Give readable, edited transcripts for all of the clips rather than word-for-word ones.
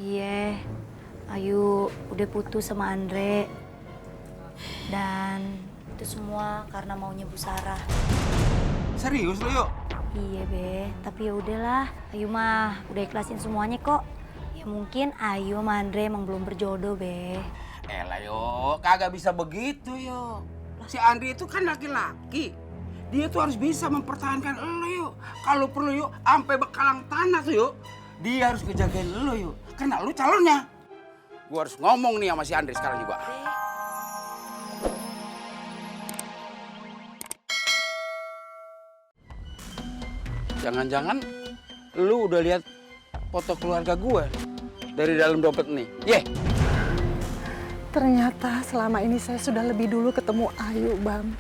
Iya, Ayu udah putus sama Andre. Dan itu semua karena maunya Bu Sarah. Serius lo, Yuk? Iya, Be. Tapi ya udahlah, Ayu mah udah ikhlasin semuanya kok. Ya mungkin Ayu sama Andre emang belum berjodoh, Be. Elah, Yuk. Kagak bisa begitu, Yuk. Si Andri itu kan laki-laki. Dia tuh harus bisa mempertahankan lo, Yuk. Kalau perlu, Yuk, sampai bekalang tanah tuh, Yuk. Dia harus ngejagain lo, Yuk. Karena lo calonnya. Gua harus ngomong nih sama si Andri sekarang juga. Jangan-jangan lu udah lihat foto keluarga gue dari dalam dompet nih. Yeh. Ternyata selama ini saya sudah lebih dulu ketemu Ayu, Bang.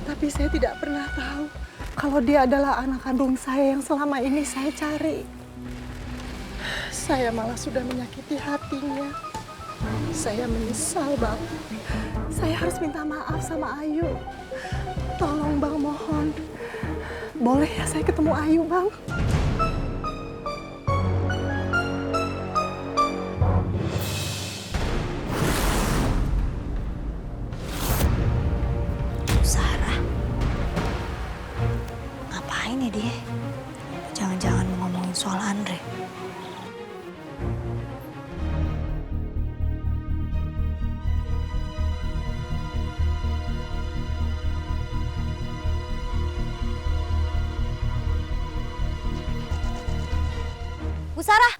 Tapi saya tidak pernah tahu kalau dia adalah anak kandung saya yang selama ini saya cari. Saya malah sudah menyakiti hatinya. Saya menyesal, Bang. Saya harus minta maaf sama Ayu. Tolong, Bang, mohon. Boleh ya saya ketemu Ayu, Bang? Sarah? Ngapain ya dia? Jangan-jangan mau ngomongin soal Andre. Bu Sarah!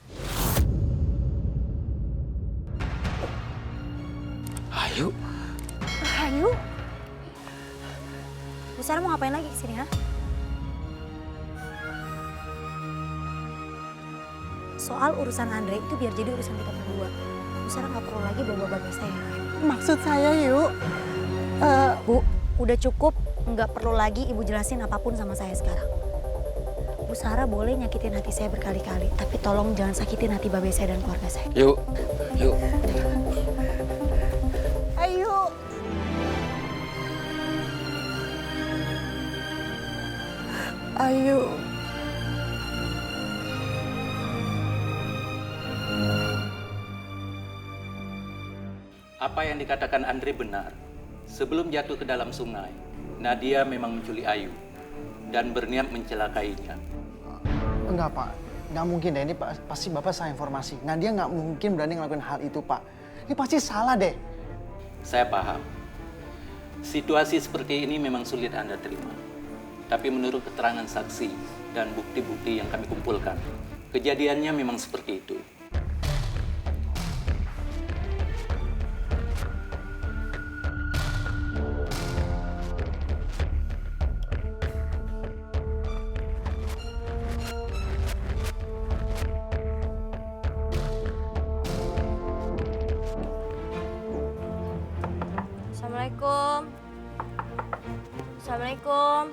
Ayu. Ayu? Bu Sarah mau ngapain lagi kesini, ha? Soal urusan Andre itu biar jadi urusan kita berdua. Bu Sarah nggak perlu lagi bawa bapak saya. Maksud saya, Yu, Bu, udah cukup. Nggak perlu lagi ibu jelasin apapun sama saya sekarang. Bu Sarah boleh nyakitin hati saya berkali-kali, tapi tolong jangan sakitin hati babe saya dan keluarga saya. Yuk. Yuk. Ayu. Ayu. Apa yang dikatakan Andre benar. Sebelum jatuh ke dalam sungai, Nadia memang menculik Ayu dan berniat mencelakainya. Enggak, Pak. Nggak mungkin deh. Ini pasti Bapak salah informasi. Nadia nggak mungkin berani ngelakuin hal itu, Pak. Ini pasti salah deh. Saya paham. Situasi seperti ini memang sulit Anda terima. Tapi menurut keterangan saksi dan bukti-bukti yang kami kumpulkan, kejadiannya memang seperti itu. Assalamualaikum. Assalamualaikum.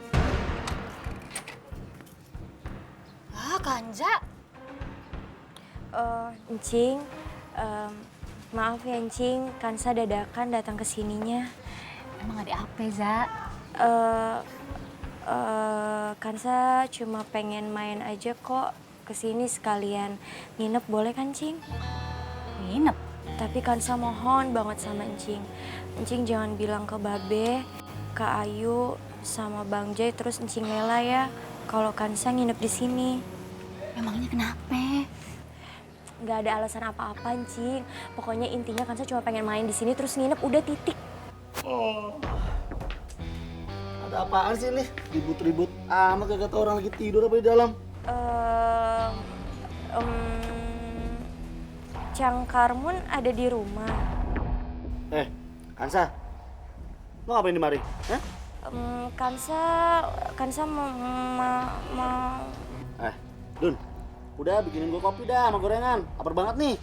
Ah, Kanja. Encing, maaf ya Encing, Kansa dadakan datang ke sininya. Emang ada apa, Za? Kansa cuma pengen main aja kok ke sini sekalian nginep, boleh kan, Cing? Nginep? Tapi Kansa mohon banget sama Encing. Encing jangan bilang ke Babe, ke Ayu, sama Bang Jai, terus Encing Lela ya kalau Kansa nginep di sini. Emangnya kenapa? Nggak ada alasan apa-apa, Encing. Pokoknya intinya Kansa cuma pengen main di sini terus nginep, udah titik. Oh. Ada apaan sih nih? Ribut-ribut amat kagak tahu orang lagi tidur apa di dalam. Cang Karmun ada di rumah. Kansa. Lo ngapain di mari? Hah? Kansa mau... Dun. Udah bikinin gua kopi dah sama gorengan. Lapar banget nih.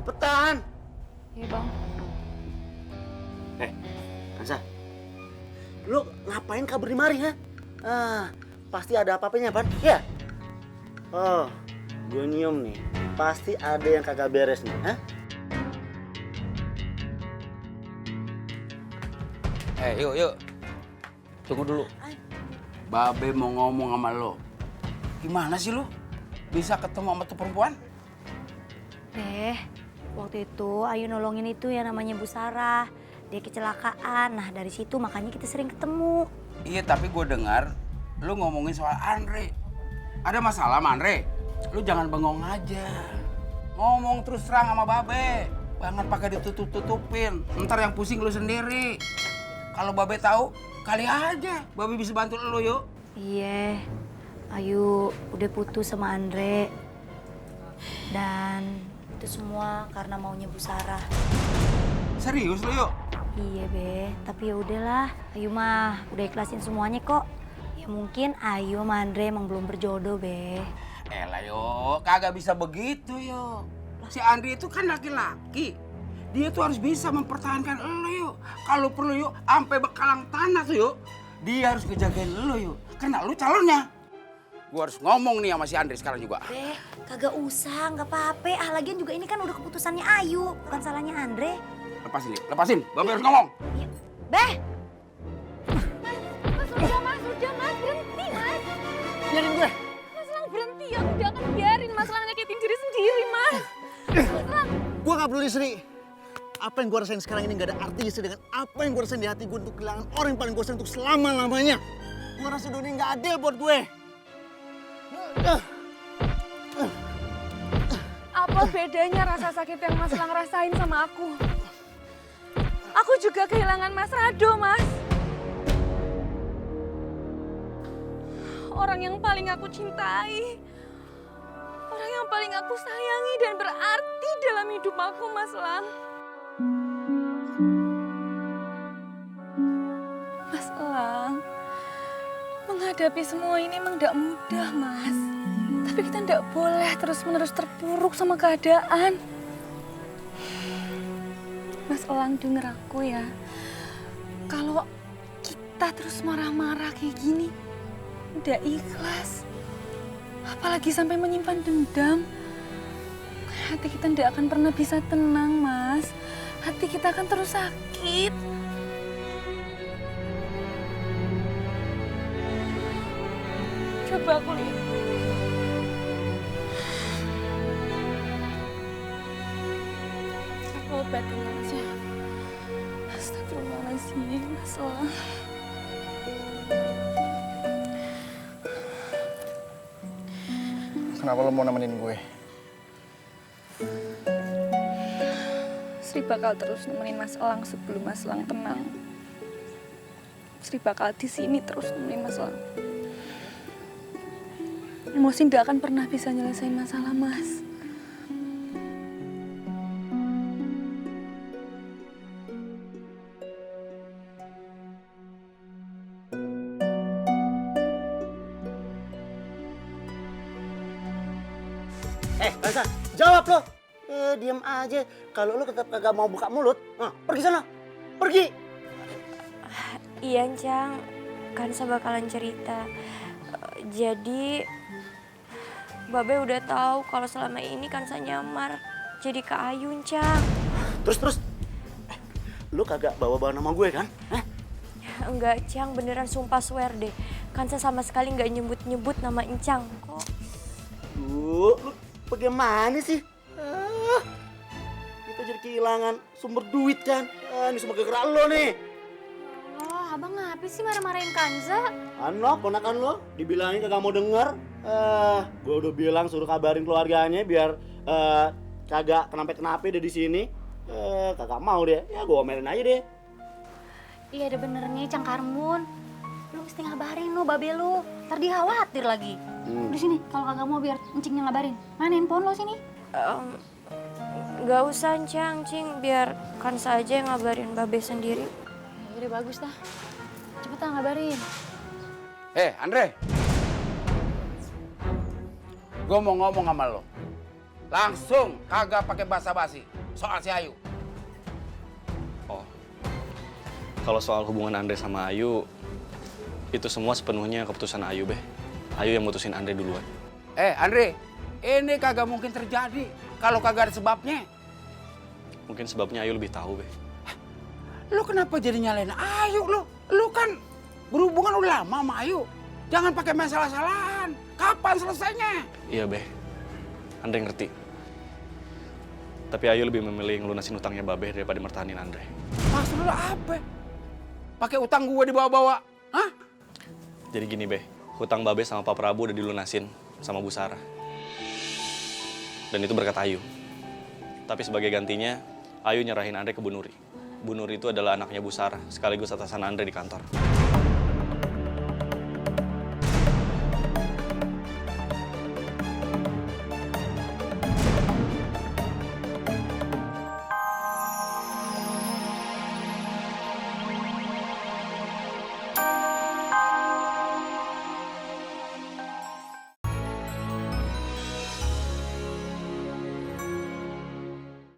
Cepetan. Iya, Bang. Kansa. Lo ngapain kabur di mari, ha? Pasti ada apa-apanya, Pan. Ya? Oh, gue nyium nih. Pasti ada yang kagak beres nih, ha? Yuk. Tunggu dulu. Babe mau ngomong sama lo. Gimana sih lo bisa ketemu sama tuh perempuan? Beh, waktu itu Ayu nolongin itu yang namanya Bu Sarah. Dia kecelakaan, nah dari situ makanya kita sering ketemu. Iya, tapi gue dengar lu ngomongin soal Andre. Ada masalah sama Andre? Lu jangan bengong aja. Ngomong terus terang sama Babe. Jangan pakai ditutup-tutupin. Ntar yang pusing lu sendiri. Kalau Babe tahu, kali aja Babe bisa bantu lu yuk. Iya, Ayu udah putus sama Andre. Dan itu semua karena maunya Bu Sarah. Serius lu yuk? Iya Be, tapi ya udahlah. Ayu mah udah ikhlasin semuanya kok. Ya mungkin Ayu sama Andre emang belum berjodoh Be. Elah yuk, kagak bisa begitu yuk. Si Andre itu kan laki-laki. Dia tuh harus bisa mempertahankan lo yuk. Kalau perlu yuk, sampai bekalang tanah tuh yuk. Dia harus ngejagain lo yuk. Karena lu calonnya. Gua harus ngomong nih sama si Andre sekarang juga. Be, kagak usah, nggak apa-apa. Ah lagian juga ini kan udah keputusannya Ayu, bukan salahnya Andre. Lepasin nih, lepasin. Babe harus ngomong. Iya. Be, Mas, udah mas, berhenti mas. Biarin gue. Mas Lang berhenti, aku gak akan biarin Mas Lang nyakitin diri sendiri mas. Mas Lang. Gue gak peduli, Sri. Apa yang gue rasain sekarang ini gak ada artinya dengan apa yang gue rasain di hati gue untuk kehilangan orang yang paling gue sayang untuk selama-lamanya. Gue rasa dunia ini gak adil buat gue. Apa bedanya rasa sakit yang Mas Lang rasain sama aku? Aku juga kehilangan Mas Rado, Mas. Orang yang paling aku cintai. Orang yang paling aku sayangi dan berarti dalam hidup aku, Mas Lang. Mas Lang, menghadapi semua ini emang gak mudah, Mas. Tapi kita gak boleh terus-menerus terpuruk sama keadaan. Mas Elang denger aku ya. Kalau kita terus marah-marah kayak gini, udah ikhlas. Apalagi sampai menyimpan dendam. Hati kita tidak akan pernah bisa tenang, Mas. Hati kita akan terus sakit. Coba aku lihat. Aku obatin Mas ya. Astagfirullahaladzim, Mas Elang. Kenapa lo mau nemenin gue? Sri bakal terus nemenin Mas Elang sebelum Mas Elang tenang. Sri bakal di sini terus nemenin Mas Elang. Emosi tidak akan pernah bisa nyelesain masalah, Mas. Rasa, jawab lo. Diam aja. Kalau lo tetap kagak mau buka mulut, pergi sana. Pergi. Iya, Cang. Kansa bakalan cerita. Jadi, Babe udah tahu kalau selama ini Kansa nyamar jadi Kak Ayun, Cang. Terus. Lo kagak bawa-bawa nama gue kan? Enggak, Cang. Beneran sumpah swear deh. Kansa sama sekali nggak nyebut-nyebut nama Encang kok. Lo bagaimana sih? Kita jadi kehilangan sumber duit kan? Ini semua gara-gara lo nih. Oh, abang ngapa sih marah-marahin Kanza? Lo, ponakan lo, dibilangin kagak mau denger. Gue udah bilang suruh kabarin keluarganya biar kagak kenapa-kenapa deh di sini. Kagak mau deh. Ya gue omelin aja deh. Iya ada benernya Cang Karmun. Lu mesti ngabarin lu babe lu. Ntar dia khawatir lagi. Di sini kalau kagak mau biar Encing yang ngabarin. Mana handphone lo sini? Nggak usah, Cang. Cing, biar Kansa aja yang ngabarin Babe sendiri. Ya udah bagus dah. Cepetan ngabarin. Andre. Gue mau ngomong sama lo. Langsung, kagak pakai basa-basi. Soal si Ayu. Oh, kalau soal hubungan Andre sama Ayu, itu semua sepenuhnya keputusan Ayu, Beh. Ayu yang mutusin Andre duluan. Andre, ini kagak mungkin terjadi kalau kagak ada sebabnya. Mungkin sebabnya Ayu lebih tahu, Beh. Lu kenapa jadi nyalain Ayu lu? Lu kan berhubungan udah lama sama Ayu. Jangan pakai masalah-salahan. Kapan selesainya? Iya, Beh. Andre ngerti. Tapi Ayu lebih memilih ngelunasin utangnya Babe daripada mertahanin Andre. Maksud lu apa? Pakai utang gue dibawa-bawa? Hah? Jadi gini, Be. Hutang Babe sama Pak Prabu udah dilunasin sama Bu Sarah. Dan itu berkat Ayu. Tapi sebagai gantinya, Ayu nyerahin Andre ke Bu Nuri. Bu Nuri itu adalah anaknya Bu Sarah, sekaligus atasan Andre di kantor.